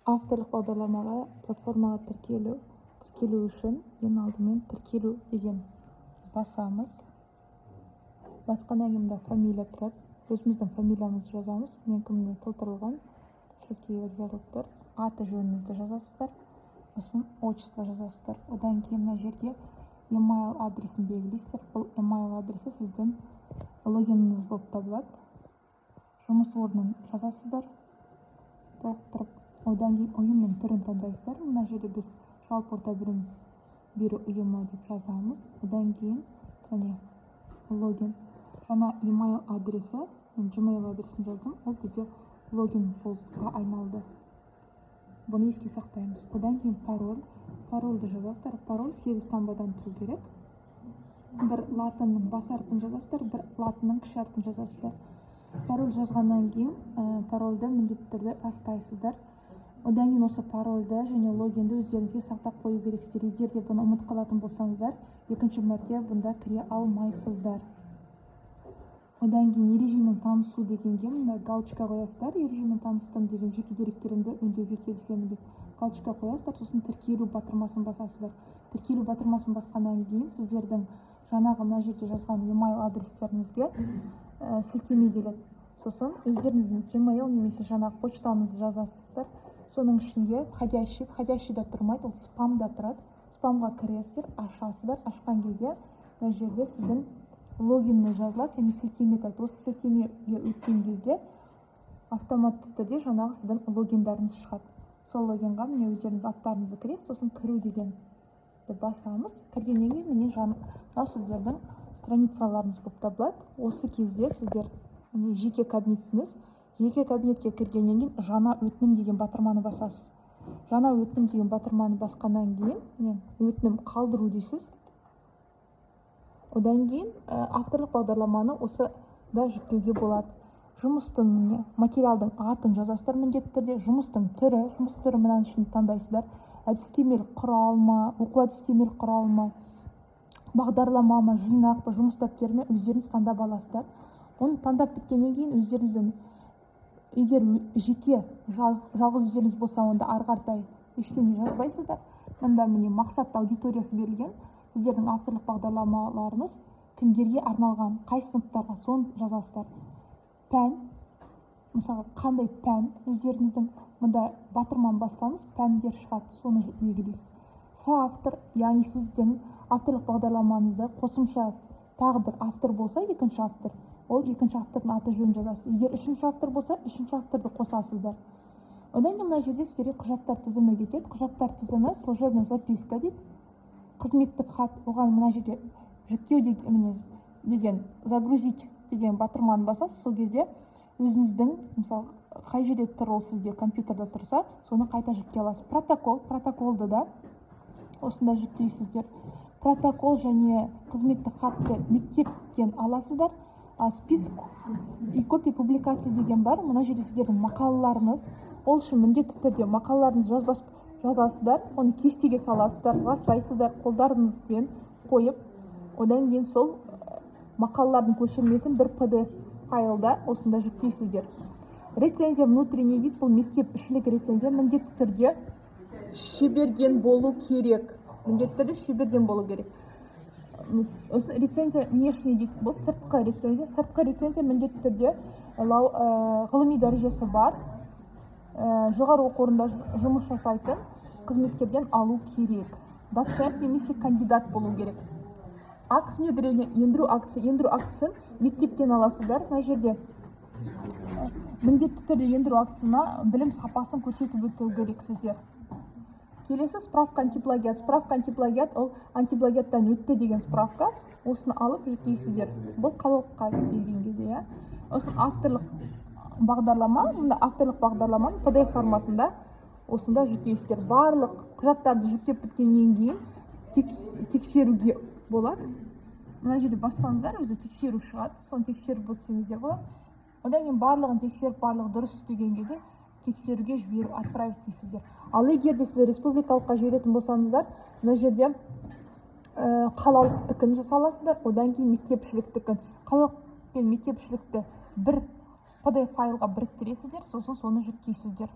Авторлық бағдарламаға, платформаға тіркелу үшін ең алдымен «Тіркелу» деген басамыз. Басқаннан кейін мында фамилия тұрады, өзіміздің фамилиямызды жазамыз. Менікі, міне, толтырылған, Шөкеева деп жазылып тұр. Аты жөніңізді жазасыздар, сосын отчество жазасыздар. Одан кейін мына жерге email адресін белгілейсіздер. Бұл email адресі сіздің логиніңіз болып табылады. Жұмыс орнын жазасыздар толықтырып. Одан кейін ұйымның түрін таңдайсыздар. Мына жерде біз жалпы орта білім беру ұйымы деп жазамыз. Одан кейін, міне, логин, жаңа email адресі, мен Gmail адресін жаздым, ол бізде логин болып айналды. Бұны еске сақтаймыз. Одан кейін пароль, парольді жазасыздар. Пароль сегіз таңбадан тұру керек. Бір латынның бас әрпін жазасыздар, бір латынның кіші әрпін жазасыздар. Пароль жазғаннан кейін парольді міндетті түрде растайсыздар. Одан кейін осы парольді және логинді өздеріңізге сақтап қою керексіздер. Егер де бұны ұмытып қалатын болсаңыздар, екінші мәрте бұнда кіре алмайсыздар. Одан кейін «Ережемен танысу» дегенге мында галочка қоясыздар. «Ережемен таныстым» деген, «Жеке деректерімді өңдеуге келісемін» деп галочка қоясыздар. Сосын «Тіркелу» батырмасын басасыздар. «Тіркелу» батырмасын басқаннан кейін сіздердің жаңағы мына жерде жазған email адрестеріңізге сілтеме келеді. Сосын өздеріңіздің Gmail немесе жаңағы почтаңызды жазасыздар. Соның ішінде входящий, входящийда тұрмайды, ол спамда тұрады. Спамға кіресіздер, ашасыздар. Ашқан кезде мына жерде сіздің логиніңіз жазылады және сілтеме тұрады. Осы сілтемеге өткен кезде автоматты түрде жаңағы сіздің логиндарыңыз шығады. Сол логинға, міне, өздеріңіз аттарыңызды кіресіз. Сосын «Кіру» дегенді басамыз. Кіргеннен кейін, міне, мынау сіздердің страницаларыңыз болып табылады. Осы кезде сіздер, міне, жеке кабинетіңіз. Жеке кабинетке кіргеннен кейін «Жаңа өтінім» деген батырманы басасыз. «Жаңа өтінім» деген батырманы басқаннан кейін, міне, «Өтінім қалдыру» дейсіз. Одан кейін авторлық бағдарламаны осыда жүктеуге болады. Жұмыстың, міне, материалдың атын жазасыздар міндетті түрде. Жұмыстың түрі, жұмыс түрі мынаның ішінде таңдайсыздар: әдістемелік құрал ма, оқу әдістемелік құрал ма, бағдарлама ма, жинақ па, жұмыс дәптері ме, өздеріңіз таңдап аласыздар. Оны таңдап біткеннен кейін өздеріңіздің, егер жеке жалғыз өздеріңіз болса, онда ары қаратай ештеңе жазбайсыздар. Мында, міне, мақсатты аудиториясы берілген. Сіздердің авторлық бағдарламаларыңыз кімдерге арналған, қай сыныптарға, соны жазасыздар. Пән, мысалы, қандай пән өздеріңіздің, мында батырманы бассаңыз, пәндер шығады, соны белгілейсіз. Соавтор, яғни сіздің авторлық бағдарламаңызда қосымша тағы бір автор болса, екінші автор, ол екінші автордың аты жөнін жазасыз. Егер үшінші автор болса, үшінші авторды қосасыздар. Одан кейін мына жерде сіздерге құжаттар тізімі кетеді. Құжаттар тізімі: служебная записка дейді, қызметтік хат. Оған мына жерде «Жүктеу» деген, міне, деген «Загрузить» деген батырманы басасыз. Сол кезде өзіңіздің, мысалы, қай жерде тұр, ол сізде компьютерда тұрса, соны қайта жүктей аласыз. Протокол, протоколды да осында жүктейсіздер. Протокол және қызметтік хатты мектептен аласыздар. А список и копия публикаций деген бар. Мына жерде сіздердің мақалаларыңыз. Ол үшін міндетті түрде мақалаларыңызды жазасыздар, оны кестеге саласыздар, растайсыздар қолдарыңызбен қойып. Одан кейін сол мақалалардың көшірмесін бір PDF файлда осында жүктейсіздер. Рецензия внутренний дейді, бұл мектеп ішілік рецензия, міндетті түрде шеберден болу керек, міндетті түрде шеберден болу керек. Осы рецензия внешний дейді, бұл сыртқы рецензия. Сыртқы рецензия міндетті түрде ғылыми дәрежесі бар, жоғары оқу орнында жұмыс жасайтын қызметкерден алу керек, доцент немесе кандидат болу керек. Акт внедрения, ендіру актісі. Ендіру актісін мектептен аласыздар. Мына жерде міндетті түрде ендіру актісына білім сапасын көрсетіп өту керексіздер. Келесі справка антиплагиат. Справка антиплагиат, ол антиплагиаттан өтті деген справка. Осыны алып жүктейсіздер. Бұл қалалыққа берген кезде, иә. Сосын авторлық бағдарлама, мында авторлық бағдарламаны PDF форматында осында жүктейсіздер. Барлық құжаттарды жүктеп біткеннен кейін тексеруге болады. Мына жерде бассаңыздар, өзі тексеру шығады, соны тексеріп өтсеңіздер болады. Одан кейін барлығын тексеріп, барлығы дұрыс деген кезде тексеруге жіберу, «Отправить» дейсіздер. Ал егер де сіздер республикалыққа жіберетін болсаңыздар, мына жерде қалалықтікін жасаласыздар, одан кейін мектепшіліктікін. Қалалық пен мектепшілікті бір PDF файлға біріктіресіздер, сосын соны жүктейсіздер.